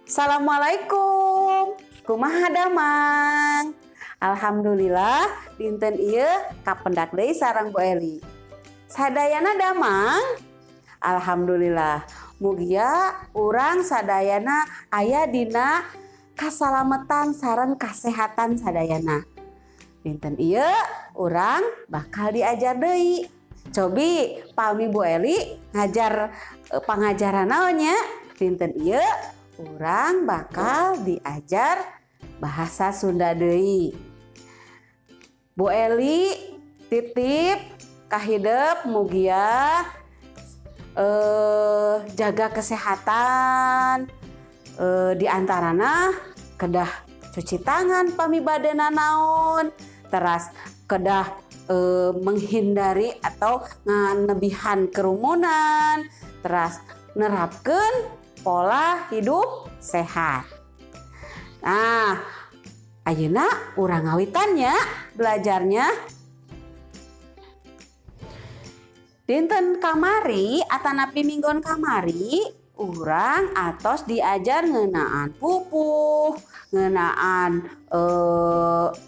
Assalamualaikum. Kumaha damang? Alhamdulillah, dinten ieu kapendak deui sareng Bu Eli. Sadayana damang? Alhamdulillah. Mugia urang sadayana aya dina kasalamatan sareng kasehatan sadayana. Dinten ieu urang bakal diajar deui. Cobi, pami Bu Eli ngajar pangajaran naon nya? Dinten ieu urang bakal diajar bahasa Sunda deui. Bu Eli titip ka hidep, mugia jaga kesehatan, diantarana kedah cuci tangan pami bade nanaon, teras kedah menghindari atau nganebihan kerumunan, teras nerapkeun pola hidup sehat. Nah, ayeuna urang ngawitan nya belajarnya. Dinten kamari atanapi minggon kamari urang atos diajar ngeunaan pupuh, ngeunaan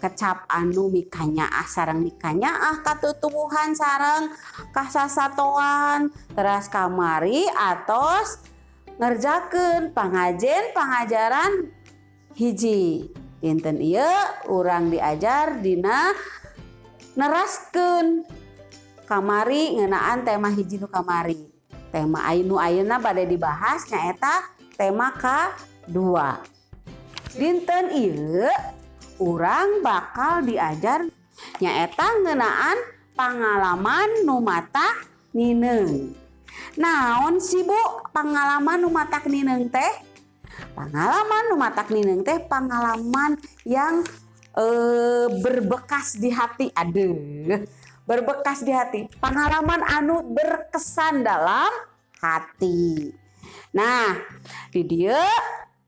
kecap anu mikanyaah sareng mikanyaah ka tutuwuhan sareng kasasatoan. Teras kamari atos ngerjakeun pangajen pangajaran hiji. Dinten ieu urang diajar dina neraskeun kamari, ngeunaan tema hiji nu kamari. Tema nu ayeuna bade dibahas nyaeta tema ka-2. Dinten ieu urang bakal diajar nyaeta ngeunaan pangalaman nu matak nineung. Naon sih, Bu, pangalaman nu matak nineung teh? Pangalaman nu matak nineung teh pangalaman yang berbekas di hati. Aduh, berbekas di hati. Pengalaman anu berkesan dalam hati. Nah, di dieu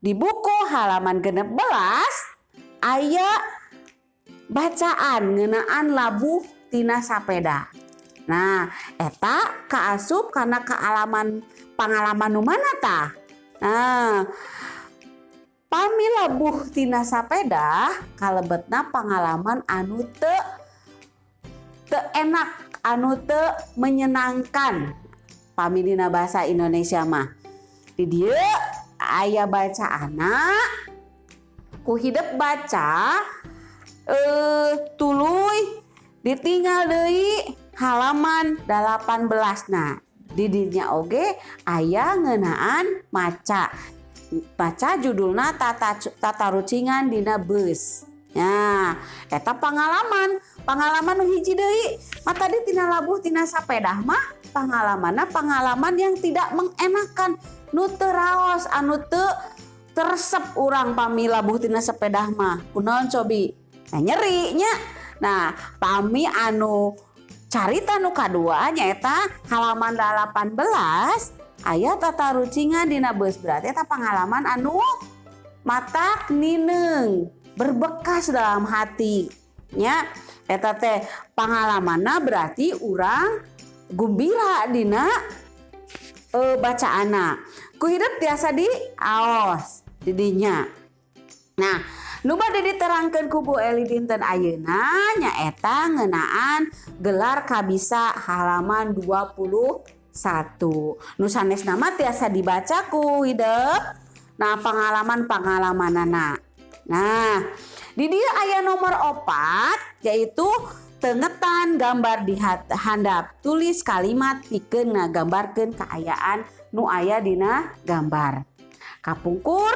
di buku halaman 16 aya bacaan ngeunaan labuh tina sapeda. Nah, eta kaasup kana kaalaman pangalaman nu mana tah? Nah, pami labuh tina sapeda kalebetna pangalaman anu teu enak, anu teu menyenangkan. Pami dina bahasa Indonesia mah. Di dieu aya bacaanna, ku hidep baca, tuluy ditinggal deui halaman 18. Nah, di dinya oge aya ngeunaan maca. Baca judulna tata tatarucingan dina beus. Nah, eta pangalaman, pangalaman nu hiji deui. Mah tadi tina labuh tina sapedah mah pangalamanna pangalaman yang tidak mengenakan, nu teu raos, anu teu teresep urang pami labuh tina sepedah mah. Kunaon cobi? Nah, nyeri nya. Nah, pami anu carita nu kadua nyaeta halaman 18 aya tatarucingan dina beus, berarti eta pangalaman anu matak nineung, berbekas dalam hati nya. Eta teh pangalamanna berarti urang gumbira dina bacaanna. Ku hidep tiasa di aos di dinya. Nah, nu bade diterangkeun ku Bu Eli dinten ayeuna nyaeta ngeunaan gelar kabisa halaman 21. Nu sanesna mah tiasa dibaca ku hidep. Nah, pengalaman-pengalamanana. Nah, di dieu aya nomor 4, yaitu tengetan gambar di handap, tulis kalimat pikeun ngagambarkeun kaayaan nu aya dina gambar. Kapungkur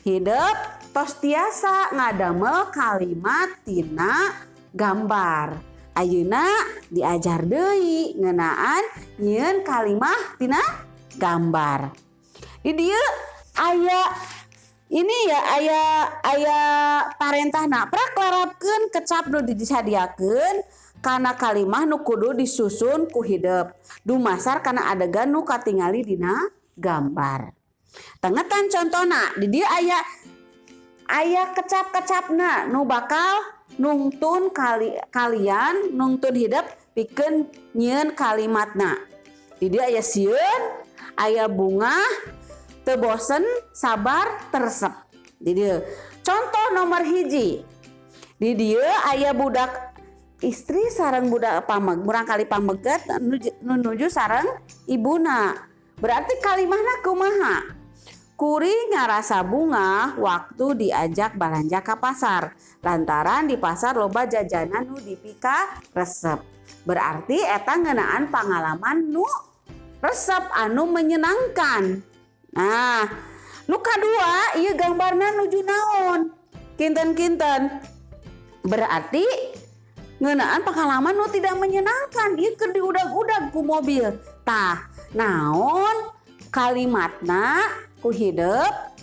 hidep tos tiasa ngadamel kalimat tina gambar. Ayeuna diajar deui ngeunaan nyieun kalimah tina gambar. Di dieu aya ini ya, aya aya parentahna, praklarapkeun kecap nu disadiakeun kana kalimah nu kudu disusun ku hidep dumasar kana adegan nu katingali dina gambar. Tengetan contona, di dieu aya aya kecap-kecapna nu bakal nungtun kalian, nungtun hidep pikeun nyieun kalimatna. Di dieu aya sieun, aya bungah, Teu bosen, sabar, teu resep. Di dieu. Contoh nomor 1. Di dieu aya budak istri sareng budak pameg, murangkalih pameget nu nuju sareng ibuna. Berarti kalimahna kumaha? Kuring ngarasa bungah waktu diajak balanja ka pasar lantaran di pasar loba jajanan nu dipika resep. Berarti eta ngeunaan pangalaman nu resep anu menyenangkan. Nah, nu kadua ieu gambarna nuju naon? Kinten-kinten. Berarti ngeunaan pengalaman nu tidak menyenangkan, ieu keur diudag-udag ku mobil. Tah, naon kalimatna ku hidep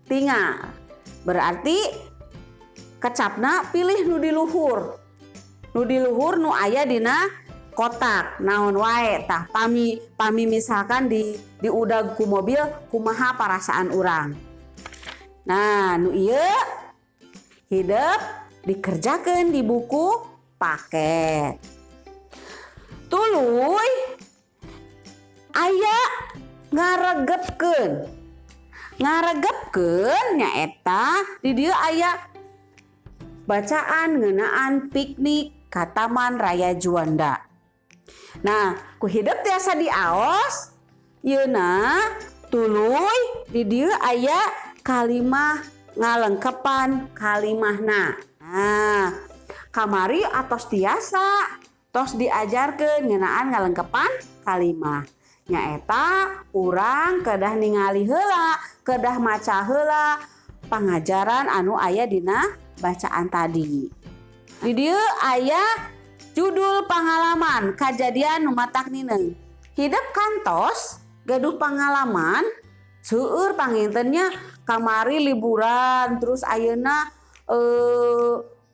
tinggal. Berarti kecapna pilih nu di luhur. Nu di luhur nu aya dina kotak naon wae tah pami pami misalkan di diudag ku mobil kumaha perasaan urang. Nah, nu ieu hidep dikerjakan di buku paket. Tuluy aya ngaregepkeun. Ngaregepkeun nyaeta di dieu aya bacaan ngeunaan piknik ka Taman Raya Juanda. Nah, ku hidep tiasa diaos yeuna, tuluy di dieu aya kalimah ngalengkepan kalimahna. Nah, kamari atos tiasa tos diajarkeun ngeunaan ngalengkepan kalimah. Nyaeta urang kedah ningali heula, kedah maca heula pangajaran anu aya dina bacaan tadi. Di dieu aya judul pengalaman kajadian nu matak nineung. Hidep kantos gaduh pengalaman seueur panginten nya, kamari liburan, terus ayeuna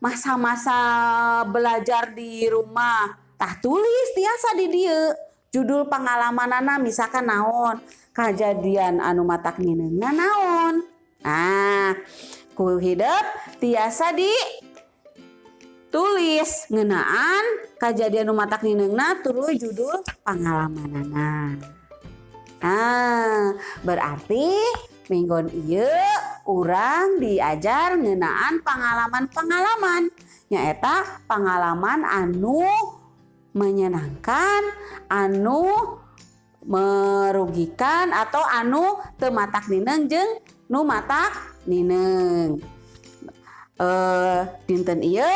masa-masa belajar di rumah. Tah, tulis tiasa di dieu judul pengalamanana, misalkan naon, kejadian anu matak nineungna naon. Nah, ku hidep tiasa di tulis ngeunaan kejadian nu matak nineungna, tuluy judul pengalamanana. Nah, berarti minggon ieu urang diajar ngeunaan pengalaman-pengalaman, nyaeta pengalaman anu menyenangkan, anu merugikan, atau anu teu matak nineung jeung nu matak nineung. Dinten ieu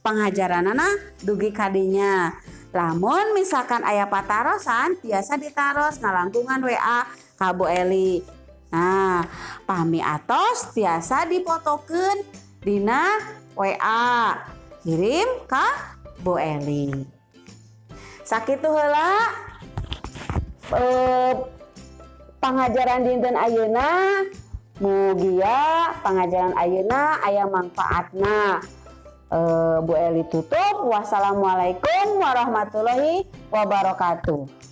pengajaranana dugi kadinya. Lamun misalkan aya patarosan tiasa ditaros ngalangkungan WA ka Bu Eli. Nah, pami atos tiasa dipotokeun dina WA, kirim ka Bu Eli. Sakitu heula pangajaran dinten ayeuna. Mugia pangajaran ayeuna aya manfaatna. Bu Eli tutup. Wassalamualaikum warahmatullahi wabarakatuh.